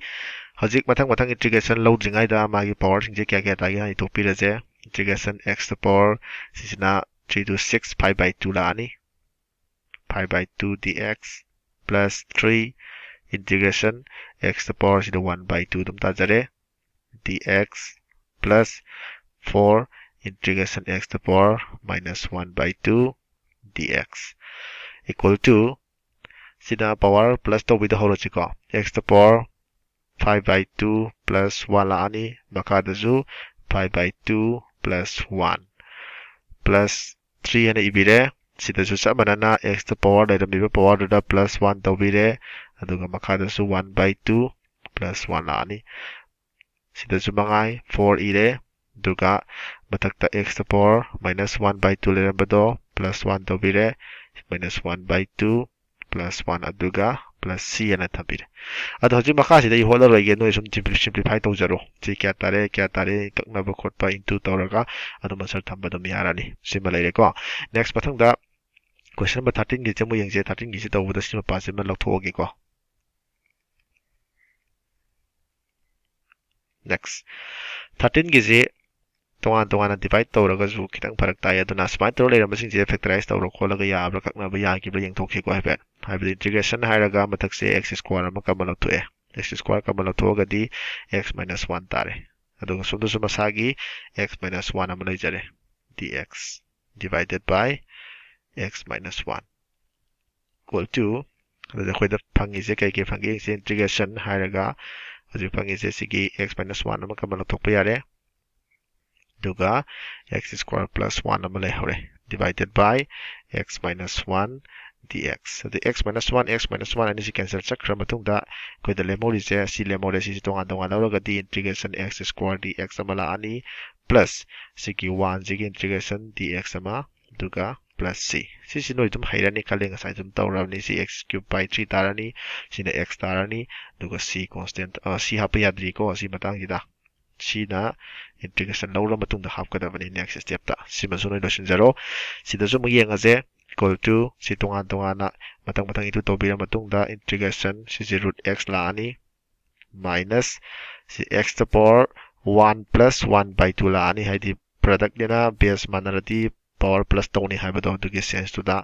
ꯍꯧꯖꯤꯛ ꯃꯊꯪ ꯃꯊꯪ integration ꯂꯧꯗ꯭ꯔꯤꯉꯩꯗ ꯃꯥꯒꯤ powerꯁꯤꯡꯁꯦ ꯀꯌꯥ ꯀꯌꯥ ꯇꯥꯒꯦ ꯍꯥꯟꯅ ꯏꯊꯣꯛꯄꯤꯔꯁꯦ꯫ Integration x to the power ꯁꯤꯁꯤꯅ three to six, five by two ꯂꯥꯛꯑꯅꯤ꯫ Five by two dx plus three integration x to the power ꯁꯤꯗ one by two ꯑꯗꯨꯝ ꯇꯥꯖꯔꯦ꯫ Dx plus four integration x to the power minus one by two dx equal to, ꯁꯤꯗ power plus ꯇꯧꯕꯤꯗ ꯍꯧꯔꯁꯤꯀꯣ꯫ X to the power five by two plus one ꯂꯥꯛꯑꯅꯤ꯫ ꯃꯈꯥꯗꯁꯨ five by two plus one plus three ꯍꯥꯏꯅ ꯏꯕꯤꯔꯦ꯫ ꯁꯤꯗꯁꯨ ꯆꯞ ꯃꯥꯟꯅꯅ x to the power ꯂꯩꯔꯝꯃꯤꯕ powerꯗꯨꯗ plus one ꯇꯧꯕꯤꯔꯦ꯫ ꯑꯗꯨꯒ ꯃꯈꯥꯗꯁꯨ one by two plus one ꯂꯥꯛꯑꯅꯤ꯫ ꯁꯤꯗꯁꯨ ꯃꯉꯥꯏ four ꯏꯔꯦ꯫ ꯑꯗꯨꯒ ꯃꯊꯛꯇ x to the power minus one by two ꯂꯩꯔꯝꯕꯗꯣ plus one ꯇꯧꯕꯤꯔꯦ꯫ Minus one by two plus one ꯑꯗꯨꯒ plus c ꯍꯥꯏꯅ ꯊꯝꯕꯤꯔꯦ꯫ ꯑꯗꯣ ꯍꯧꯖꯤꯛ ꯃꯈꯥꯁꯤꯗ ꯑꯩ ꯍꯣꯠꯂꯔꯣꯏꯒꯦ, ꯅꯣꯏ ꯁꯨꯝ simplify ꯇꯧꯖꯔꯣ꯫ ꯁꯤ ꯀꯌꯥ ꯇꯥꯔꯦ, ꯀꯌꯥ ꯇꯥꯔꯦ, ꯀꯛꯅꯕ ꯈꯣꯠꯄ into ꯇꯧꯔꯒ ꯑꯗꯨꯝ answer ꯊꯝꯕ ꯑꯗꯨꯝ ꯌꯥꯔꯅꯤ꯫ ꯁꯤꯃ ꯂꯩꯔꯦꯀꯣ꯫ Next ꯃꯊꯪꯗ question number thirteenꯒꯤꯁꯦ ꯑꯃꯨꯛ ꯌꯦꯡꯁꯦ꯫ Thirteenꯒꯤꯁꯦ ꯇꯧꯕꯗ ꯁꯤ ꯃꯄꯥꯁꯤꯃ ꯂꯧꯊꯣꯛꯑꯒꯦꯀꯣ꯫ Next, thirteenꯒꯤꯁꯤ ꯇꯣꯉꯥꯟ ꯇꯣꯉꯥꯟꯅ divide ꯇꯧꯔꯒꯁꯨ ꯈꯤꯇꯪ ꯐꯔꯛ ꯇꯥꯏ꯫ ꯑꯗꯨꯅ ꯁꯨꯃꯥꯏꯅ ꯇꯧꯔ ꯂꯩꯔꯝꯕꯁꯤꯡꯁꯦ factorize ꯇꯧꯔ ꯈꯣꯠꯂꯒ ꯌꯥꯕ꯭ꯔꯥ, ꯀꯛꯅꯕ ꯌꯥꯈꯤꯕ꯭ꯔꯥ ꯌꯦꯡꯊꯣꯛꯈꯤꯀꯣ ꯍꯥꯏꯐꯦꯠ꯫ ꯍꯥꯏꯕꯗꯤ integration ꯍꯥꯏꯔꯒ ꯃꯊꯛꯁꯦ x square ꯑꯃ common ꯂꯧꯊꯣꯛꯑꯦ꯫ X square common ꯂꯧꯊꯣꯛꯑꯒꯗꯤ x minus one ꯇꯥꯔꯦ꯫ ꯑꯗꯨꯒ ꯁꯣꯝꯗꯁꯨ ꯃꯁꯥꯒꯤ x minus one ꯑꯃ ꯂꯩꯖꯔꯦ꯫ Dx divided by x minus one equal to, ꯑꯗꯨꯗ ꯑꯩꯈꯣꯏꯗ ꯐꯪꯉꯤꯁꯦ ꯀꯩ ꯀꯩ ꯐꯪꯒꯦ ꯌꯦꯡꯁꯦ꯫ Integration ꯍꯥꯏꯔꯒ ꯍꯧꯖꯤꯛ ꯐꯪꯉꯤꯁꯦ ꯁꯤꯒꯤ x minus one ꯑꯃ common ꯂꯧꯊꯣꯛꯄ ꯌꯥꯔꯦ꯫ ꯑꯗꯨꯒ x square plus one ꯑꯃ ꯂꯩꯍꯧꯔꯦ, divided by x minus one dx꯫ ꯑꯗꯨ x minus one, x minus one ꯑꯅꯤꯁꯤ cancel ꯆꯠꯈ꯭ꯔ ꯃꯇꯨꯡꯗ ꯑꯩꯈꯣꯏꯗ ꯂꯦꯝꯍꯧꯔꯤꯁꯦ, ꯁꯤ ꯂꯦꯝꯍꯧꯔꯦ꯫ ꯁꯤꯁꯤ ꯇꯣꯉꯥꯟ ꯇꯣꯉꯥꯟ ꯂꯧꯔꯒꯗꯤ integration x square dx ꯑꯃ ꯂꯥꯛꯑꯅꯤ, plus ꯁꯤꯒꯤ one ꯁꯤꯒꯤ integration dx ꯑꯃ, ꯑꯗꯨꯒ plus c꯫ ꯁꯤꯁꯤ ꯅꯣꯏ ꯑꯗꯨꯝ ꯍꯩꯔꯅꯤ ꯈꯜꯂꯦ, ꯉꯁꯥꯏ ꯑꯗꯨꯝ ꯇꯧꯔꯕꯅꯤ꯫ ꯁꯤ x cube by three ꯇꯥꯔꯅꯤ, ꯁꯤꯅ x ꯇꯥꯔꯅꯤ, ꯑꯗꯨꯒ c constant, ꯑ, c ꯍꯥꯞꯄ ꯌꯥꯗ꯭ꯔꯤꯀꯣ ꯁꯤ ꯃꯇꯥꯡꯁꯤꯗ꯫ ꯁꯤꯅ integration ꯂꯧꯔ ꯃꯇꯨꯡꯗ ꯍꯥꯞꯀꯗꯕꯅꯤ next stepꯇ꯫ ꯁꯤꯃꯁꯨ ꯅꯣꯏ ꯂꯣꯏꯁꯤꯟꯖꯔꯣ꯫ ꯁꯤꯗꯁꯨ ꯑꯃꯨꯛ ꯌꯦꯡꯉꯁꯦ꯫ equal to ꯁꯤ ꯇꯣꯉꯥꯟ ꯇꯣꯉꯥꯟꯅ ꯃꯊꯪ ꯃꯊꯪ into ꯇꯧꯕꯤꯔ ꯃꯇꯨꯡꯗ integration ꯁꯤꯁꯦ root x ꯂꯥꯛꯑꯅꯤ minus ꯁꯤ x to the power one plus one by two ꯂꯥꯛꯑꯅꯤ, ꯍꯥꯏꯗꯤ product ꯅꯤꯅ base ꯃꯥꯟꯅꯔꯗꯤ power plus ꯇꯧꯅꯤ ꯍꯥꯏꯕꯗꯣ ꯑꯗꯨꯒꯤ sense ꯇꯨꯗ꯫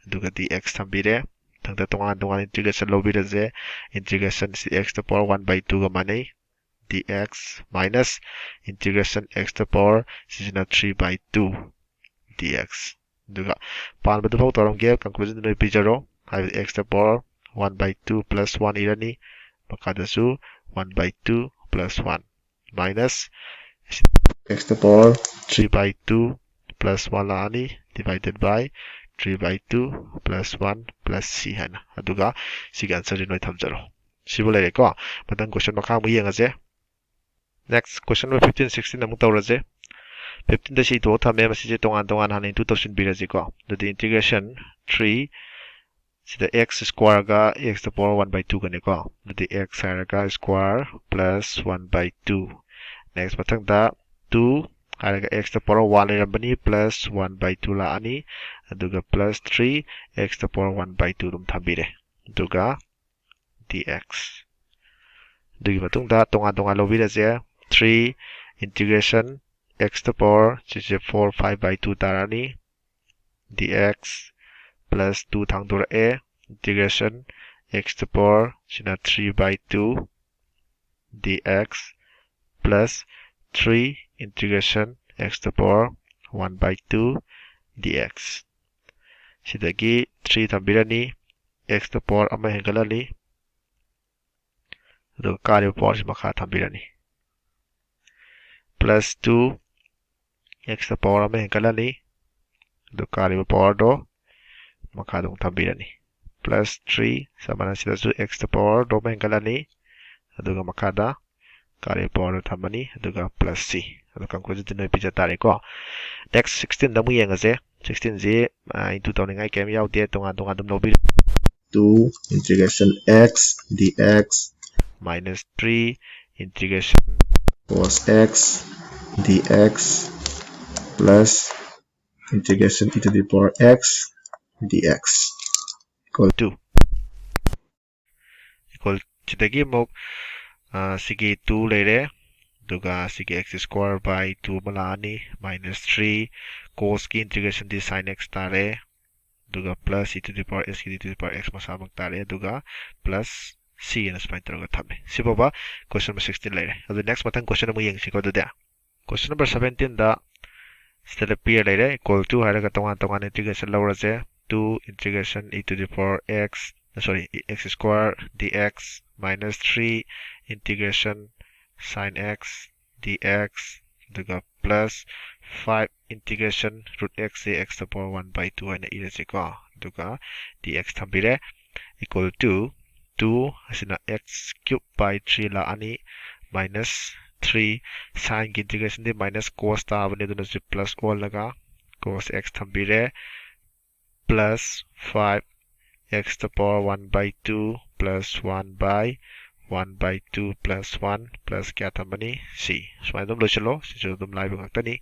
ꯑꯗꯨꯒ dx ꯊꯝꯕꯤꯔꯦ꯫ ꯃꯊꯪꯗ ꯇꯣꯉꯥꯟ ꯇꯣꯉꯥꯟ integration ꯂꯧꯕꯤꯔꯁꯦ꯫ Integration ꯁꯤ x to the power one by two ꯒ ꯃꯥꯟꯅꯩ, dx minus integration x to the power ꯁꯤꯁꯤꯅ three by two dx꯫ ꯑꯗꯨꯒ ꯄꯥꯟꯕꯗꯨ ꯐꯥꯎ ꯇꯧꯔꯝꯒꯦ, conclusion ꯗꯨ ꯅꯣꯏ ꯄꯤꯖꯔꯣ꯫ ꯍꯥꯏꯕꯗꯤ x to the power one by two plus one ꯏꯔꯅꯤ, ꯃꯈꯥꯗꯁꯨ one by two plus one minus x to the power three by two plus one ꯂꯥꯛꯑꯅꯤ divided by three by two plus one plus c ꯍꯥꯏꯅ꯫ ꯑꯗꯨꯒ ꯁꯤꯒꯤ answer ꯁꯤ ꯅꯣꯏ ꯊꯝꯖꯔꯣ꯫ ꯁꯤꯕꯨ ꯂꯩꯔꯦꯀꯣ꯫ ꯃꯊꯪ question ꯃꯈꯥ ꯑꯃꯨꯛ ꯌꯦꯡꯉꯁꯦ꯫ Next question number fifteen, sixteen ꯑꯃꯨꯛ ꯇꯧꯔꯁꯦ꯫ Fifteen ꯗ ꯁꯤ ꯏꯊꯣꯛꯑ ꯊꯝꯃꯦ, ꯃꯁꯤꯁꯦ ꯇꯣꯉꯥꯟ ꯇꯣꯉꯥꯟ ꯍꯥꯟꯅ into ꯇꯧꯁꯤꯟꯕꯤꯔꯁꯤꯀꯣ꯫ ꯑꯗꯨꯗꯤ integration three ꯁꯤꯗ x square ꯒ x to the power one by two ꯒꯅꯤꯀꯣ꯫ ꯑꯗꯨꯗꯤ x ꯍꯥꯏꯔꯒ square plus one by two꯫ Next ꯃꯊꯪꯗ two ꯍꯥꯏꯔꯒ x to the power one ꯂꯩꯔꯝꯕꯅꯤ, plus one by two ꯂꯥꯛꯑꯅꯤ, ꯑꯗꯨꯒ plus three x to the power one by two ꯑꯗꯨꯝ ꯊꯝꯕꯤꯔꯦ꯫ ꯑꯗꯨꯒ dx꯫ ꯑꯗꯨꯒꯤ ꯃꯇꯨꯡꯗ ꯇꯣꯉꯥꯟ ꯇꯣꯉꯥꯟ ꯂꯧꯕꯤꯔꯁꯦ꯫ Three integration x to the power ꯁꯤꯁꯦ four five by two ꯇꯥꯔꯅꯤ, dx plus two ꯊꯥꯡꯗꯣꯔꯛꯑꯦ, integration x to the power ꯁꯤꯅ three by two dx plus three integration x to the power one by two dx꯫ ꯁꯤꯗꯒꯤ three ꯊꯝꯕꯤꯔꯅꯤ, x to the power ꯑꯃ ꯍꯦꯟꯒꯠꯂꯅꯤ, ꯑꯗꯨꯒ ꯀꯥꯔꯤꯕ power ꯁꯤ ꯃꯈꯥ ꯊꯝꯕꯤꯔꯅꯤ꯫ Plus two x to the power ꯑꯃ ꯍꯦꯟꯒꯠꯂꯅꯤ, ꯑꯗꯨ ꯀꯥꯔꯤꯕ power ꯗꯣ ꯃꯈꯥꯗ ꯑꯃꯨꯛ ꯊꯝꯕꯤꯔꯅꯤ꯫ Plus three ꯆꯞ ꯃꯥꯟꯅ ꯁꯤꯗꯁꯨ x to the power ꯗꯣ ꯑꯃ ꯍꯦꯟꯒꯠꯂꯅꯤ, ꯑꯗꯨꯒ ꯃꯈꯥꯗ ꯀꯥꯔꯤꯕ power ꯗꯣ ꯊꯝꯃꯅꯤ, ꯑꯗꯨꯒ plus c꯫ ꯑꯗꯣ conclusion ꯗꯤ ꯅꯣꯏ ꯄꯤꯖ ꯇꯥꯔꯦꯀꯣ꯫ Next sixteen ꯗ ꯑꯃꯨꯛ ꯌꯦꯡꯉꯁꯦ꯫ Sixteen ꯁꯤ into ꯇꯧꯅꯤꯡꯉꯥꯏ ꯀꯩꯝ ꯌꯥꯎꯗꯦ, ꯇꯣꯉꯥꯟ ꯇꯣꯉꯥꯟ ꯑꯗꯨꯝ ꯂꯧꯕꯤꯔꯣ꯫ Two integration x dx minus three integration cos x dx plus integration e to the power x dx equal to equal ꯁꯤꯗꯒꯤ ꯑꯃꯨꯛ ꯑ, ꯁꯤꯒꯤ two ꯂꯩꯔꯦ, ꯑꯗꯨꯒ ꯁꯤꯒꯤ x square by two ꯑꯃ ꯂꯥꯛꯑꯅꯤ, minus three cosꯀꯤ integrationꯗꯤ sin x ꯇꯥꯔꯦ, ꯑꯗꯨꯒ plus e to the power s ꯀꯤꯗꯤ e to the power x ꯃꯁꯥꯃꯛ ꯇꯥꯔꯦ, ꯑꯗꯨꯒ plus c ꯑꯅ ꯁꯨꯃꯥꯏꯅ ꯇꯧꯔꯒ ꯊꯝꯃꯦ꯫ ꯁꯤꯐꯥꯎꯕ question number sixteen ꯂꯩꯔꯦ꯫ ꯑꯗꯨ next ꯃꯊꯪ question ꯑꯃꯨꯛ ꯌꯦꯡꯁꯤꯀꯣ꯫ ꯑꯗꯨꯗꯤ question number seventeenꯗ ꯁꯤꯗ ꯄꯤꯔ ꯂꯩꯔꯦ, equal to ꯍꯥꯏꯔꯒ ꯇꯣꯉꯥꯟ ꯇꯣꯉꯥꯟꯅ integration ꯂꯧꯔꯁꯦ꯫ Two integration e to the power x, sorry, x square dx minus three integration sin x dx, ꯑꯗꯨꯒ plus five integration root x dx the power one by two ꯍꯥꯏꯅ ꯏꯔꯁꯤꯀꯣ꯫ ꯑꯗꯨꯒ dx ꯊꯝꯕꯤꯔꯦ, equal to two ꯑꯁꯤꯅ x cube by three ꯂꯥꯛꯑꯅꯤ, minus three, sinꯒꯤ integrationꯗꯤ minus cos ꯇꯥꯕꯅꯤ, ꯑꯗꯨꯅ ꯁꯤ plus ꯑꯣꯜꯂꯒ cos x ꯊꯝꯕꯤꯔꯦ, plus five x the power one by two plus one by one by two plus one plus ꯀꯌꯥ ꯊꯝꯃꯅꯤ? C꯫ ꯁꯨꯃꯥꯏꯅ ꯑꯗꯨꯝ ꯂꯣꯏꯁꯤꯜꯂꯣ꯫ ꯁꯤꯁꯨ ꯑꯗꯨꯝ ꯂꯥꯏꯕ ꯉꯥꯛꯇꯅꯤ꯫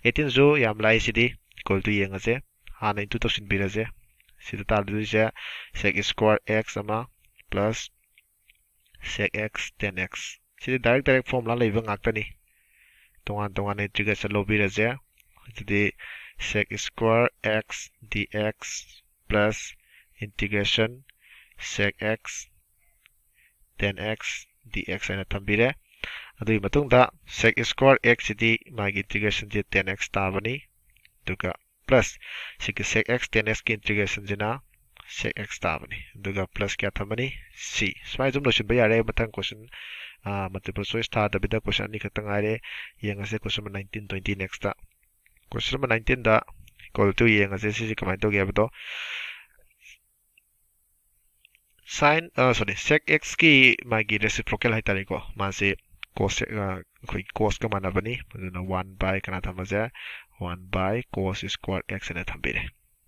Eighteenꯁꯨ ꯌꯥꯝ ꯂꯥꯏ꯫ ꯁꯤꯗꯤ equal to ꯌꯦꯡꯉꯁꯦ꯫ ꯍꯥꯟꯅ into ꯇꯧꯁꯤꯟꯕꯤꯔꯁꯦ꯫ ꯁꯤꯗ ꯇꯥꯗꯣꯏꯁꯦ sec square x ꯑꯃ plus sec x tan x꯫ ꯁꯤꯗꯤ direct direct formula ꯂꯩꯕ ꯉꯥꯛꯇꯅꯤ꯫ ꯇꯣꯉꯥꯟ ꯇꯣꯉꯥꯟꯅ integration ꯂꯧꯕꯤꯔꯁꯦ꯫ ꯑꯗꯨꯗꯤ sec square x dx plus integration sec x tan x dx ꯍꯥꯏꯅ ꯊꯝꯕꯤꯔꯦ꯫ ꯑꯗꯨꯒꯤ ꯃꯇꯨꯡꯗ sec square x ꯁꯤꯗꯤ ꯃꯥꯒꯤ integrationꯁꯦ tan x ꯇꯥꯕꯅꯤ, ꯑꯗꯨꯒ plus ꯁꯤꯒꯤ sec x tan xꯀꯤ integrationꯁꯤꯅ sec x ꯇꯥꯕꯅꯤ, ꯑꯗꯨꯒ plus ꯀꯌꯥ ꯊꯝꯃꯅꯤ? C꯫ ꯁꯨꯃꯥꯏꯅ ꯑꯗꯨꯝ ꯂꯣꯏꯁꯤꯟꯕ ꯌꯥꯔꯦ꯫ ꯃꯊꯪ question, ꯑ, multiple choice ꯊꯥꯗꯕꯤꯗ question ꯑꯅꯤꯈꯛꯇ ꯉꯥꯏꯔꯦ꯫ ꯌꯦꯡꯉꯁꯦ question number nineteen, twenty nextꯇ꯫ Question number nineteenꯗ equal to ꯌꯦꯡꯉꯁꯦ, ꯁꯤꯁꯦ ꯀꯃꯥꯏꯅ ꯇꯧꯒꯦ ꯍꯥꯏꯕꯗꯣ꯫ Sin, ꯑ, sorry, sec xꯀꯤ ꯃꯥꯒꯤ reciprocal ꯍꯥꯏꯇꯥꯔꯦꯀꯣ, ꯃꯥꯁꯦ cos, ꯑ, ꯑꯩꯈꯣꯏꯒꯤ cosꯀ ꯃꯥꯟꯅꯕꯅꯤ, ꯑꯗꯨꯅ one by ꯀꯅꯥ ꯊꯝꯃꯁꯦ? One by cos square x ꯍꯥꯏꯅ ꯊꯝꯕꯤꯔꯦ꯫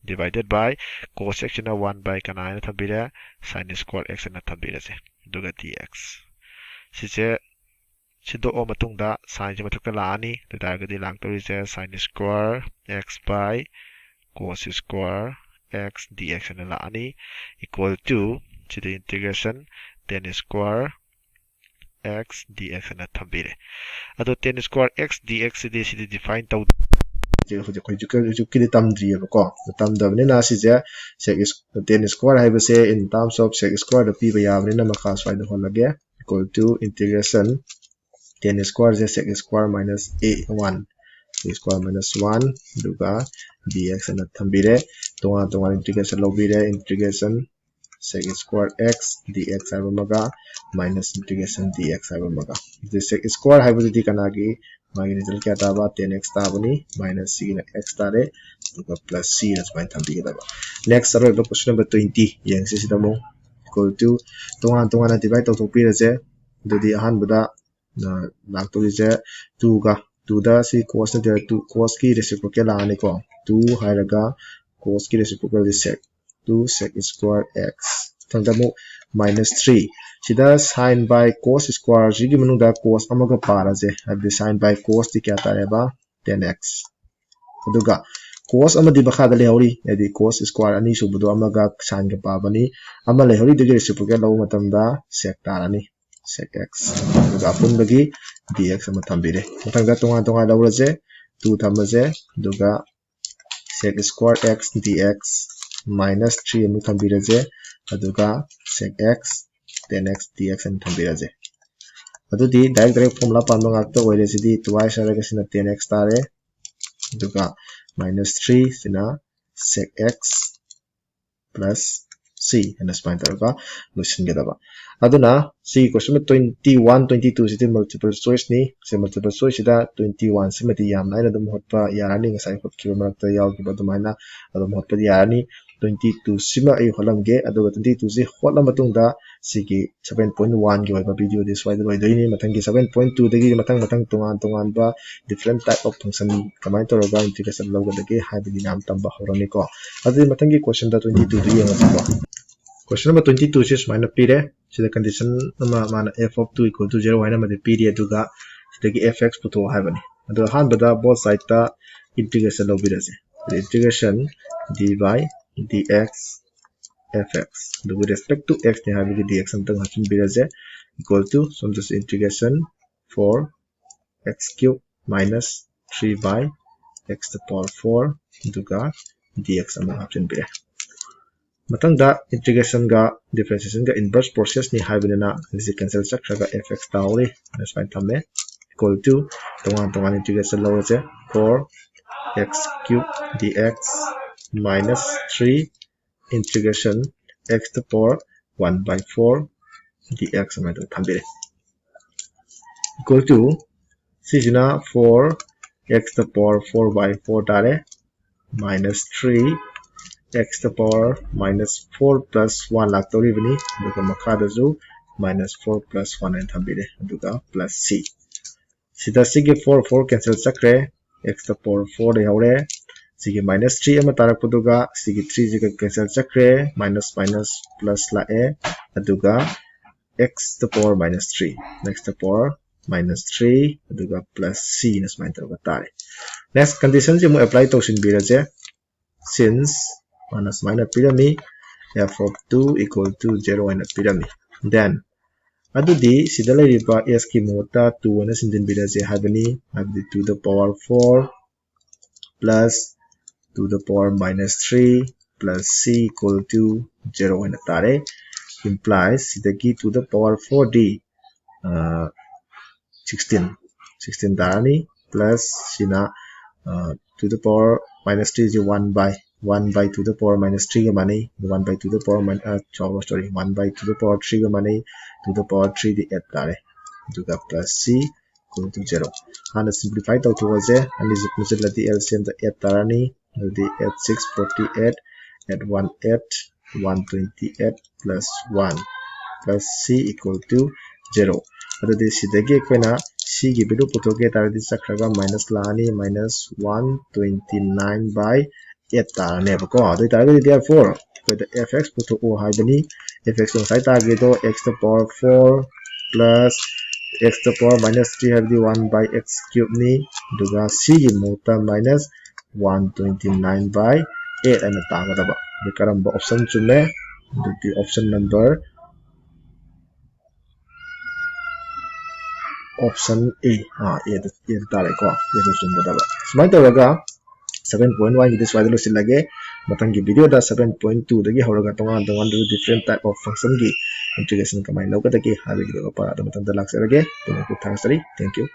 Divided by cos x ꯁꯤꯅ one by ꯀꯅꯥ ꯍꯥꯏꯅ ꯊꯝꯕꯤꯔꯦ? Sin square x ꯍꯥꯏꯅ ꯊꯝꯕꯤꯔꯁꯦ꯫ ꯑꯗꯨꯒ dx꯫ ꯁꯤꯁꯦ ꯁꯤꯟꯗꯣꯛꯑ ꯃꯇꯨꯡꯗ sinꯁꯦ ꯃꯊꯛꯇ ꯂꯥꯛꯑꯅꯤ꯫ ꯑꯗꯨ ꯑꯣꯏ ꯇꯥꯔꯒꯗꯤ ꯂꯥꯛꯇꯧꯔꯤꯁꯦ sin square x by cos square x dx ꯑꯅ ꯂꯥꯛꯑꯅꯤ, equal to ꯁꯤꯗ integration tan square x dx ꯑꯅ ꯊꯝꯕꯤꯔꯦ꯫ ꯑꯗꯣ tan square x dx ꯁꯤꯗꯤ ꯁꯤꯗꯤ define ꯇꯧꯗꯦ꯫ ꯍꯧꯖꯤꯛ ꯍꯧꯖꯤꯛ ꯍꯧꯖꯤꯛꯀꯤꯗꯤ ꯇꯝꯗ꯭ꯔꯤꯑꯕꯀꯣ꯫ ꯇꯝꯗꯕꯅꯤꯅ ꯁꯤꯁꯦ sec tan square ꯍꯥꯏꯕꯁꯦ in terms of sec square ꯗ ꯄꯤꯕ ꯌꯥꯕꯅꯤꯅ ꯃꯈꯥ ꯁ꯭ꯋꯥꯏꯗ ꯍꯣꯜꯂꯒꯦ, equal to integration tan square say sec square minus a one, sec square minus one, ꯑꯗꯨꯒ dx ꯑꯅ ꯊꯝꯕꯤꯔꯦ꯫ ꯇꯣꯉꯥꯟ ꯇꯣꯉꯥꯟ integration ꯂꯧꯕꯤꯔꯦ, integration sec square x dx ꯍꯥꯏꯕ ꯑꯃꯒ minus integration dx ꯍꯥꯏꯕ ꯑꯃꯒ꯫ ꯑꯗꯨ sec square ꯍꯥꯏꯕꯗꯨꯗꯤ ꯀꯅꯥꯒꯤ, ꯃꯥꯒꯤ result ꯀꯌꯥ ꯇꯥꯕ? Tan x ꯇꯥꯕꯅꯤ, minus ꯁꯤꯒꯤꯅ x ꯇꯥꯔꯦ, ꯑꯗꯨꯒ plus c ꯅ ꯁꯨꯃꯥꯏꯅ ꯊꯝꯕꯤꯒꯗꯕ꯫ Next ꯑꯔꯣꯏꯕ question number twenty ꯌꯦꯡꯁꯤ꯫ ꯁꯤꯗ ꯑꯃꯨꯛ equal to ꯇꯣꯉꯥꯟ ꯇꯣꯉꯥꯟꯅ divide ꯇꯧꯊꯣꯛꯄꯤꯔꯁꯦ꯫ ꯑꯗꯨꯗꯤ ꯑꯍꯥꯟꯕꯗ ꯂꯥꯛꯇꯣꯔꯤꯁꯦ two ꯒ, two ꯗ ꯁꯤ cos ꯅꯠꯇꯦ, two cos ꯀꯤ reciprocal ꯂꯥꯛꯑꯅꯤꯀꯣ꯫ Two ꯍꯥꯏꯔꯒ cos ꯀꯤ reciprocal ꯁꯦ sec, two sec square x꯫ ꯃꯊꯪꯗ ꯑꯃꯨꯛ minus three꯫ ꯁꯤꯗ sin by cos square ꯁꯤꯒꯤ ꯃꯅꯨꯡꯗ cos ꯑꯃꯒ ꯄꯥꯔꯁꯦ, ꯍꯥꯏꯕꯗꯤ sin by cos ꯇꯤ ꯀꯌꯥ ꯇꯥꯔꯦꯕ? Tan x꯫ ꯑꯗꯨꯒ cos ꯑꯃꯗꯤ ꯃꯈꯥꯗ ꯂꯩꯍꯧꯔꯤ, ꯍꯥꯏꯗꯤ cos square ꯑꯅꯤꯁꯨꯕꯗꯣ ꯑꯃꯒ sin ꯒ ꯄꯥꯕꯅꯤ, ꯑꯃ ꯂꯩꯍꯧꯔꯤꯗꯨꯒꯤ reciprocal ꯂꯧꯕ ꯃꯇꯝꯗ sec ꯇꯥꯔꯅꯤ, sec x꯫ ꯑꯗꯨꯒ ꯑꯄꯨꯟꯕꯒꯤ dx ꯑꯃ ꯊꯝꯕꯤꯔꯦ꯫ ꯃꯊꯪꯗ ꯇꯣꯉꯥꯟ ꯇꯣꯉꯥꯟ ꯂꯧꯔꯁꯦ, two ꯊꯝꯃꯁꯦ, ꯑꯗꯨꯒ sec square x dx minus three ꯑꯃꯨꯛ ꯊꯝꯕꯤꯔꯁꯦ, ꯑꯗꯨꯒ sec x tan x dx ꯑꯅ ꯊꯝꯕꯤꯔꯁꯦ꯫ ꯑꯗꯨꯗꯤ direct direct formula ꯄꯥꯟꯕ ꯉꯥꯛꯇ ꯑꯣꯏꯔꯦ꯫ ꯁꯤꯗꯤ twice ꯍꯥꯏꯔꯒ ꯁꯤꯅ tan x ꯇꯥꯔꯦ, ꯑꯗꯨꯒ minus three ꯁꯤꯅ sec x plus c ꯍꯥꯏꯅ ꯁꯨꯃꯥꯏꯅ ꯇꯧꯔꯒ ꯂꯣꯏꯁꯤꯟꯒꯗꯕ꯫ ꯑꯗꯨꯅ ꯁꯤ question number twenty one, twenty two ꯁꯤꯗꯤ multiple choice ꯅꯤ꯫ ꯁꯤ multiple choice ꯁꯤꯗ twenty one ꯁꯤꯃꯗꯤ ꯌꯥꯝ ꯂꯥꯏꯅ ꯑꯗꯨꯝ ꯍꯣꯠꯄ ꯌꯥꯔꯅꯤ, ꯉꯁꯥꯏ ꯍꯣꯠꯈꯤꯕ ꯃꯔꯛꯇ ꯌꯥꯎꯈꯤꯕ ꯑꯗꯨꯃꯥꯏꯅ ꯑꯗꯨꯝ ꯍꯣꯠꯄꯗꯤ ꯌꯥꯔꯅꯤ꯫ Twenty two ꯁꯤꯃ ꯑꯩ ꯍꯣꯠꯂꯝꯒꯦ, ꯑꯗꯨꯒ twenty two ꯁꯤ ꯍꯣꯠꯂ ꯃꯇꯨꯡꯗ ꯁꯤꯒꯤ seven point one ꯒꯤ ꯑꯣꯏꯕ video ꯗꯤ ꯁ꯭ꯋꯥꯏꯗ ꯂꯣꯏꯗꯣꯏꯅꯤ꯫ ꯃꯊꯪꯒꯤ seven point two ꯗꯒꯤ ꯃꯊꯪ ꯃꯊꯪ ꯇꯣꯉꯥꯟ ꯇꯣꯉꯥꯟꯕ different type of function ꯀꯃꯥꯏꯅ ꯇꯧꯔꯒ integration ꯂꯧꯒꯗꯒꯦ ꯍꯥꯏꯕꯒꯤ ꯃꯌꯥꯝ ꯇꯝꯕ ꯍꯧꯔꯅꯤꯀꯣ꯫ ꯑꯗꯨꯗꯤ ꯃꯊꯪꯒꯤ question ꯗ twenty two ꯗꯨ ꯌꯦꯡꯉꯁꯤꯀꯣ꯫ Question number twenty two ꯁꯤ ꯁꯨꯃꯥꯏꯅ ꯄꯤꯔꯦ꯫ ꯁꯤꯗ condition ꯑꯃ ꯃꯥꯅ f of two equal to zero ꯍꯥꯏꯅ ꯑꯃꯗꯤ ꯄꯤꯔꯤ, ꯑꯗꯨꯒ ꯁꯤꯗꯒꯤ f x ꯄꯨꯊꯣꯛꯑꯣ ꯍꯥꯏꯕꯅꯤ꯫ ꯑꯗꯣ ꯑꯍꯥꯟꯕꯗ both side ꯇ integration ꯂꯧꯕꯤꯔꯁꯦ꯫ Integration d by dx fx, ꯑꯗꯨꯒ respect to x ꯅꯤ ꯍꯥꯏꯕꯒꯤ dx ꯑꯝꯇꯪ ꯍꯥꯞꯆꯤꯟꯕꯤꯔꯁꯦ, equal to ꯁꯣꯝꯗꯁꯨ integration four x cube minus three by x to the power four, ꯑꯗꯨꯒ dx ꯑꯃ ꯍꯥꯞꯆꯤꯟꯕꯤꯔꯦ꯫ ꯃꯊꯪꯗ integration ꯒ differentiation ꯒ inverse process ꯅꯤ ꯍꯥꯏꯕꯅꯤꯅ ꯑꯅꯤꯁꯤ cancel ꯆꯠꯈ꯭ꯔꯒ fx ꯇꯥꯍꯧꯔꯤ꯫ ꯑꯗꯨꯅ ꯁꯨꯃꯥꯏꯅ ꯊꯝꯃꯦ, equal to ꯇꯣꯉꯥꯟ ꯇꯣꯉꯥꯟ integration ꯂꯧꯔꯁꯦ, four x cube dx minus three integration x to the power one by four dx ꯁꯨꯃꯥꯏꯅ ꯇꯧꯔ ꯊꯝꯕꯤꯔꯦ, equal to ꯁꯤꯁꯤꯅ four x to the power four by four ꯇꯥꯔꯦ, minus three x to the power minus four plus one ꯂꯥꯛꯇꯧꯔꯤꯕꯅꯤ꯫ ꯑꯗꯨꯒ ꯃꯈꯥꯗꯁꯨ minus four plus one ꯍꯥꯏꯅ ꯊꯝꯕꯤꯔꯦ, ꯑꯗꯨꯒ plus c꯫ ꯁꯤꯗ ꯁꯤꯒꯤ four four cancel ꯆꯠꯈ꯭ꯔꯦ, x to the power four ꯂꯩꯍꯧꯔꯦ꯫ ꯁꯤꯒꯤ minus three ꯑꯃ ꯇꯥꯔꯛꯄꯗꯨꯒ ꯁꯤꯒꯤ three ꯁꯤꯒ cancel ꯆꯠꯈ꯭ꯔꯦ, minus minus plus ꯂꯥꯛꯑꯦ, ꯑꯗꯨꯒ x to the power minus three, x to the power minus three, ꯑꯗꯨꯒ plus c ꯅ ꯁꯨꯃꯥꯏꯅ ꯇꯧꯔꯒ ꯇꯥꯔꯦ꯫ Next condition ꯁꯤ ꯑꯃꯨꯛ apply ꯇꯧꯁꯤꯟꯕꯤꯔꯁꯦ꯫ Since ꯃꯥꯅ ꯁꯨꯃꯥꯏꯅ ꯄꯤꯔꯝꯃꯤ, f of two equal to zero ꯍꯥꯏꯅ ꯄꯤꯔꯝꯃꯤ, then ꯑꯗꯨꯗꯤ ꯁꯤꯗ ꯂꯩꯔꯤꯕ s ꯀꯤ ꯃꯍꯨꯠꯇ two ꯑꯅ ꯁꯤꯟꯖꯤꯟꯕꯤꯔꯁꯦ ꯍꯥꯏꯕꯅꯤ, ꯍꯥꯏꯕꯗꯤ to the power four plus to the power minus three plus c equal to zero ꯍꯥꯏꯅ ꯇꯥꯔꯦ꯫ Implies ꯁꯤꯗꯒꯤ to the power four D sixteen, sixteen ꯇꯥꯔꯅꯤ, plus ꯁꯤꯅ to the power minus three ꯁꯤ one by, one by to the power minus three ꯒ ꯃꯥꯟꯅꯩ, one by to the power, sorry, one by to the power three ꯒ ꯃꯥꯟꯅꯩ, to the power three D eight ꯇꯥꯔꯦ, ꯑꯗꯨꯒ plus c equal to zero꯫ ꯍꯥꯟꯅ simplify ꯇꯧꯊꯣꯛꯑꯁꯦ, ꯑꯅꯤꯁꯤ ꯄꯨꯟꯁꯤꯜꯂꯗꯤ L C M ꯗ eight ꯇꯥꯔꯅꯤ, ꯑꯗꯨꯗꯤ eight six forty eight, eight one eight, one twenty eight plus one plus c equal to zero꯫ ꯑꯗꯨꯗꯤ ꯁꯤꯗꯒꯤ ꯑꯩꯈꯣꯏꯅ c ꯒꯤ value ꯄꯨꯊꯣꯛꯀꯦ ꯇꯥꯔꯗꯤ ꯆꯠꯈ꯭ꯔꯒ minus ꯂꯥꯛꯑꯅꯤ, minus one twenty nine by eight ꯇꯥꯔꯅꯦꯕꯀꯣ꯫ ꯑꯗꯨ ꯑꯣꯏꯇꯥꯔꯒꯗꯤ therefore ꯑꯩꯈꯣꯏꯗ f x ꯄꯨꯊꯣꯛꯑꯣ ꯍꯥꯏꯕꯅꯤ꯫ F x ꯉꯁꯥꯏ ꯇꯥꯈꯤꯗꯣ x to the power four plus x to the power minus three ꯍꯥꯏꯕꯗꯤ one by x cube ꯅꯤ, ꯑꯗꯨꯒ c ꯒꯤ ꯃꯍꯨꯠꯇ minus one twenty nine by eight ꯑꯅ ꯇꯥꯒꯗꯕ꯫ ꯑꯗꯨ ꯀꯔꯝꯕ option ꯆꯨꯝꯃꯦ? ꯑꯗꯨꯗꯤ option number option A, ah, A the, A ꯗ ꯇꯥꯔꯦꯀꯣ, A ꯗ ꯆꯨꯝꯒꯗꯕ꯫ ꯁꯨꯃꯥꯏꯅ ꯇꯧꯔꯒ seven point one ꯒꯤꯗꯤ ꯁ꯭ꯋꯥꯏꯗ ꯂꯣꯏꯁꯤꯜꯂꯒꯦ꯫ ꯃꯊꯪꯒꯤ video ꯗ seven point two ꯗꯒꯤ ꯍꯧꯔꯒ ꯇꯣꯉꯥꯟ ꯇꯣꯉꯥꯟꯕ different type of function ꯒꯤ integration ꯀꯃꯥꯏꯅ ꯂꯧꯒꯗꯒꯦ ꯍꯥꯏꯕꯒꯤꯗꯣ ꯄꯥꯔꯥꯗ ꯃꯊꯪꯗ ꯂꯥꯛꯆꯔꯒꯦ꯫ ꯄꯨꯝꯅꯃꯛꯄꯨ ꯊꯥꯒꯠꯆꯔꯤ꯫ Thank you꯫